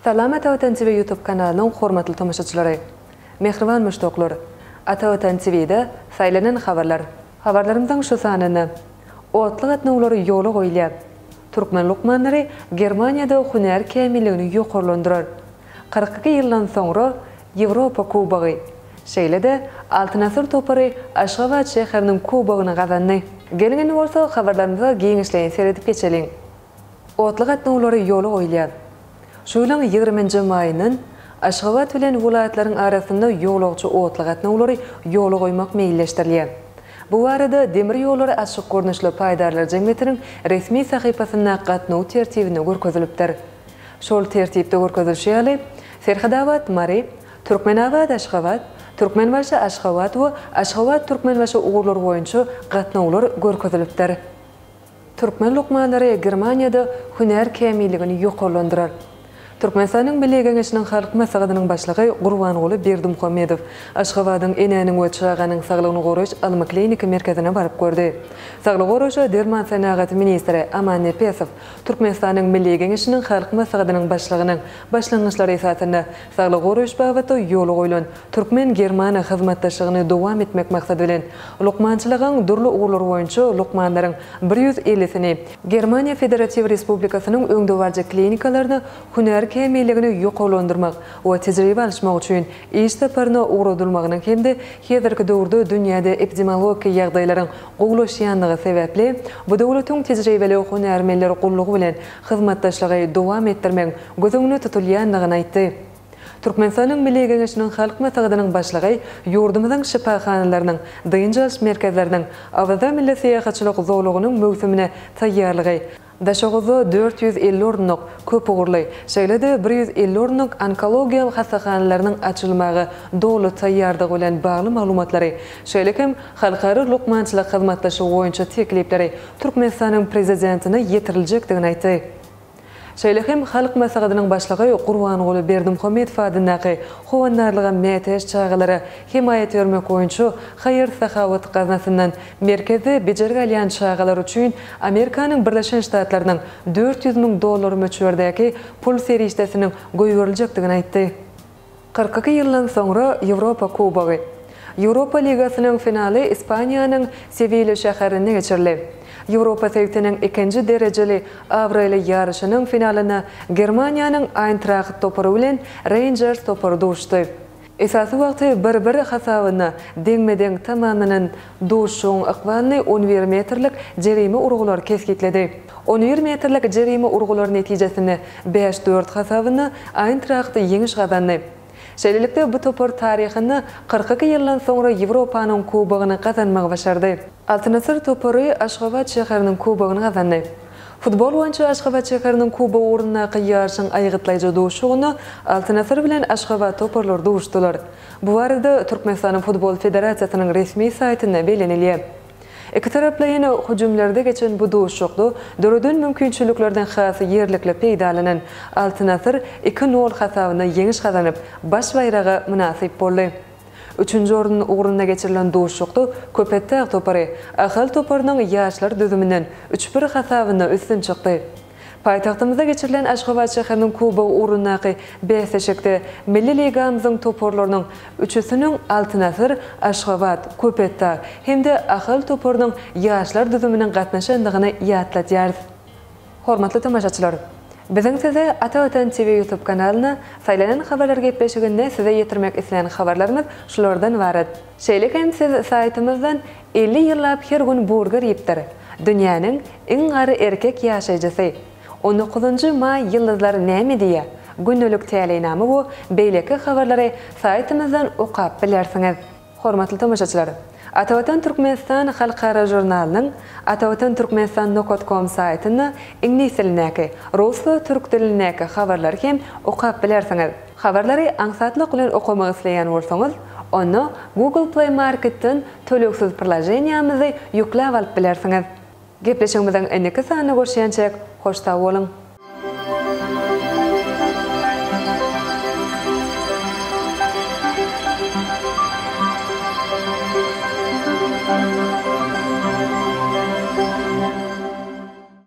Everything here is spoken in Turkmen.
Salam Atavatan TV YouTube kanalynyň hormatly tomaşaçylary! Mähriban muşdaklar! Atavatan TV-de saýlanan habarlar. Habarlarymyzyň şu sanynda, Otly gatnawlary ýola goýulýar. Türkmen lukmanlary Germaniýada hünär kämilligini ýokarlandyrar. 42 ýyldan soňra Ýewropa Kubogy, şeýle-de Altyn asyr topary Aşgabat şäheriniň Kubogyny gazandy. Geliň indi bolsa habarlarymyza giňişleýin seredip geçeliň. Otly gatnawlary ýola goýulýar. Şu ýylyň ýigriminji maýyndan Aşgabat bilen welaýatlaryň arasynda ýolagçy otly gatnawlary ýola goýmak meýilleşdirilýär. Bu barada Demir ýollary açyk görnüşli paýdarlar jemgyýetiniň resmi sahypasynda gatnaw tertibinde görkezilipdir. Şol tertipde görkezilişi ýaly, Serhetabat, Mary, Türkmenabat, Aşgabat, Türkmenbaşy, Aşgabat we Aşgabat, Türkmenbaşy ugurlary boýunça gatnawlar görkezilipdir. Türkmen lukmanlary Germaniýada hünär kämilligini ýokarlandyrar. Türkmenistanyň Milli Geňeşiniň Halk Maslahatynyň Başlygy Gurbanguly Berdimuhamedow Aşgabadyň Enäniň we çaganyň saglygyny goraýyş ylmy-kliniki merkezine baryp gördi. Saglygy goraýyş we derman senagaty ministri Aman Nepesow Türkmenistanyň Milli Geňeşiniň Halk Maslahatynyň Başlygynyň başlangyçlary esasynda saglygy goraýyş babatda ýola goýlan türkmen-german hyzmatdaşlygyny dowam etmek maksady bilen, lukmançylygyň dürli ugurlary boýunça lukmanlaryň bir ýüz ellisini Germaniýa Federatiw Respublikasynyň öňdebaryjy klinikalaryna hünär kämilligini ýokarlandyrmak we tejribe alyşmak üçin iş saparyna ugradylmagynyň hem-de häzirki döwürde dünýäde epidemiologik ýagdaýlaryň gowulaşýanlygy sebäpli, bu döwletiň tejribeli hünärmenler gullugy bilen hyzmatdaşlygy dowam etdirmegiň göz öňünde tutulýandygyny aýtdy. Türkmenistanyň Milli Geňeşiniň Halk Maslahatynyň Başlygy ýurdumyzyň şypahanalarynyň, dynç alyş merkezleriniň, Awaza milli syýahatçylyk zolagynyň möwsümine taýýarlygy, Daşoguzda 450 orunlyk köpugurly, şeýle-de 150 orunlyk onkologiýa hassahanalarynyň açylmaga doly taýýardygy bilen bagly maglumatlary, şeýle hem halkara lukmançylyk hyzmatdaşlygy boýunça teklipleri Türkmenistanyň Prezidentine ýetiriljekdigini aýtdy. Şeýle hem Halk Maslahatynyň Başlygy Gurbanguly Berdimuhamedow adyndaky Howandarlyga mätäç çagalara hemaýat bermek boýunça haýyr-sahawat gaznasyndan merkezde bejergi alýan çagalar üçin Amerikanyň Birleşen Ştatlarynyň 400 müň dollary möçberdäki pul serişdesiniň goýberiljekdigini aýtdy. 42 ýyldan soňra Ýewropa Kubogy. Ýewropa Ligasynyň finaly Ispaniýanyň Sewilýa şäherinde geçirildi. Ýewropa sebitiniň ikinji derejeli abraýly ýaryşynyň finalynda Germaniýanyň Aýntraht topary bilen Reýnjers topary duşdy. Esasy wagty bir-bir hasabynda deňme-deň tamamlanan duşuşygyň ykbalyny on bir metrlik jerime urgulary kesgitledi. On bir metrlik jerime urgulary netijesinde bäş-dört hasabynda Aýntraht ýeňiş gazandy. Şeýlelikde, bu topar taryhynda 42 ýyldan soňra Ýewropanyň Kubogyny gazanmagy başardy. Altyn asyr topary Aşgabat şäheriniň Kubogyny gazandy. Futbol boýunça Aşgabat şäheriniň Kubogy ugrundaky ýaryşyň aýgytlaýjy duşuşygynda Altyn asyr bilen Aşgabat toparlary duşdular. Bu barada Türkmenistanyň Futbol federasiýasynyň resmi saýtynda bellenilýär. Ikitaraplaýyn hüjümlerde geçen bu duşuşykda döreden mümkinçiliklerden has ýerlikli peýdalanan Altyn asyr iki nol hasabynda ýeňiş gazanyp, baş baýraga mynasyp boldy. Üçünji orun ugrunda geçirilen duşuşykda Köpetdag topary Ahal toparynyň ýaşlar düzüminden üç bir hasabynda üstün çykdy. Paýtagtymyzda geçirilen Aşgabat şäheriniň Kubogy ugrundaky bäsleşikde milli ligamyzyň toparlarynyň üçüsiniň Altyn asyr, Aşgabat, Köpetdag hem-de Ahal toparynyň ýaşlar düzüminiň gatnaşandygyny ýatladýarys. Hormatly tomaşaçylar! Biziň size Ata Watan TV YouTube kanalynda Saýlanan habarlar gepleşiginde size ýetirmek islän habarlarymyz şulardan ybarat. Şeýle hem siz saýtymyzdan 50 ýyllap her gün burger iýipdir. Dünýäniň iň garry erkek ýaşaýjysy. On dokuzynjy maý ýyldyzlar näme diýýär? Gündelik täleýnama we beýleki habarlary saýtymyzdan okap bilersiňiz. Hormatly tomaşaçylar! Atavatan Türkmenistan halkara žurnalynyň Atavatan Türkmenistan nokat kom saýtynda iňlis dilindäki, rus we türk dilindäki habarlary hem okap bilersiňiz. Habarlary aňsatlyk bilen okamak isleýän bolsaňyz, onda Google Play Marketden tölegsiz priloženiýamyzy ýükläp alyp bilersiňiz. Gepleşigimiziň indiki sanynda görüşýänçäk, hoş sag boluň!